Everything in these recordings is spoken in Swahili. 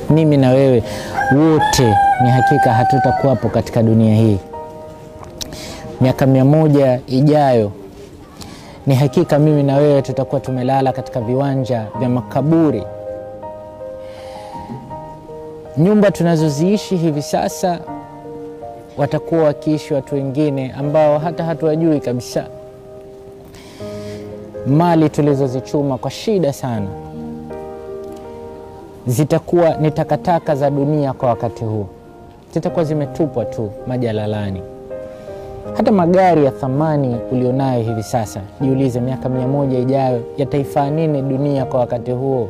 Mimi na wewe wote ni hakika hatutakuwapo katika dunia hii. Miaka 100 ijayo ni hakika mimi na wewe tutakuwa tumelala katika viwanja vya makaburi. Nyumba tunazoziishi hivi sasa watakuwa wakiishi watu wengine ambao hata hatuwajui kabisa. Mali tulizozichuma kwa shida sana zitakuwa ni takataka za dunia kwa wakati huu, zitakuwa zimetupwa tu majalalani. Hata magari ya thamani ulionayo hivi sasa, jiulize miaka 100 ijayo yataifaa nini dunia kwa wakati huo?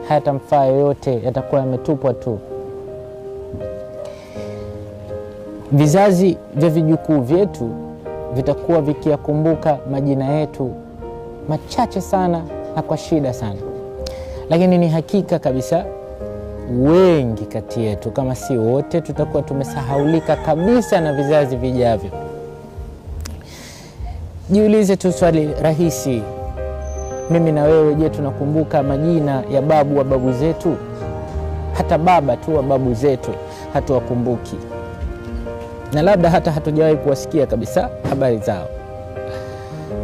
Hayatamfaa yoyote, yatakuwa yametupwa tu. Vizazi vya vijukuu vyetu vitakuwa vikiyakumbuka majina yetu machache sana na kwa shida sana. Lakini ni hakika kabisa wengi kati yetu, kama si wote, tutakuwa tumesahaulika kabisa na vizazi vijavyo. Jiulize tu swali rahisi, mimi na wewe, je, tunakumbuka majina ya babu wa babu zetu? Hata baba tu wa babu zetu hatuwakumbuki, na labda hata hatujawahi kuwasikia kabisa habari zao.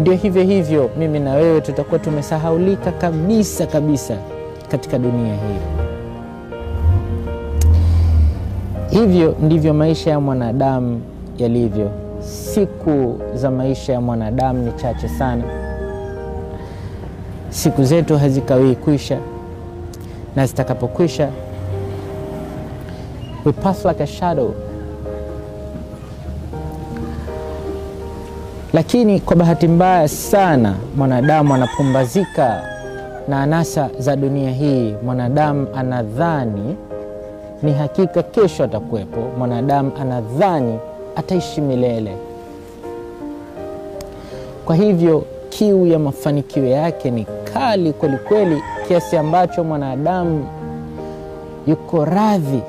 Ndio hivyo hivyo mimi na wewe tutakuwa tumesahaulika kabisa kabisa katika dunia hii. Hivyo ndivyo maisha ya mwanadamu yalivyo. Siku za maisha ya mwanadamu ni chache sana. Siku zetu hazikawii kwisha, na zitakapokwisha we pass like a shadow. Lakini kwa bahati mbaya sana mwanadamu anapumbazika na anasa za dunia hii. Mwanadamu anadhani ni hakika kesho atakuwepo. Mwanadamu anadhani ataishi milele. Kwa hivyo kiu ya mafanikio yake ni kali kweli kweli, kiasi ambacho mwanadamu yuko radhi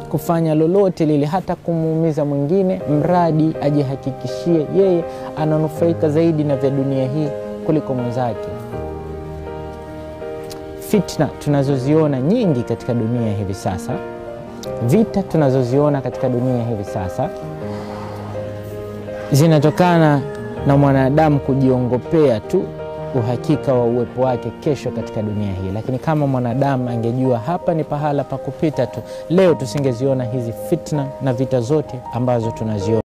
kufanya lolote lile, hata kumuumiza mwingine, mradi ajihakikishie yeye ananufaika zaidi na vya dunia hii kuliko mwenzake. Fitna tunazoziona nyingi katika dunia hivi sasa, vita tunazoziona katika dunia hivi sasa, zinatokana na mwanadamu kujiongopea tu uhakika wa uwepo wake kesho katika dunia hii. Lakini kama mwanadamu angejua hapa ni pahala pa kupita tu, leo tusingeziona hizi fitna na vita zote ambazo tunaziona.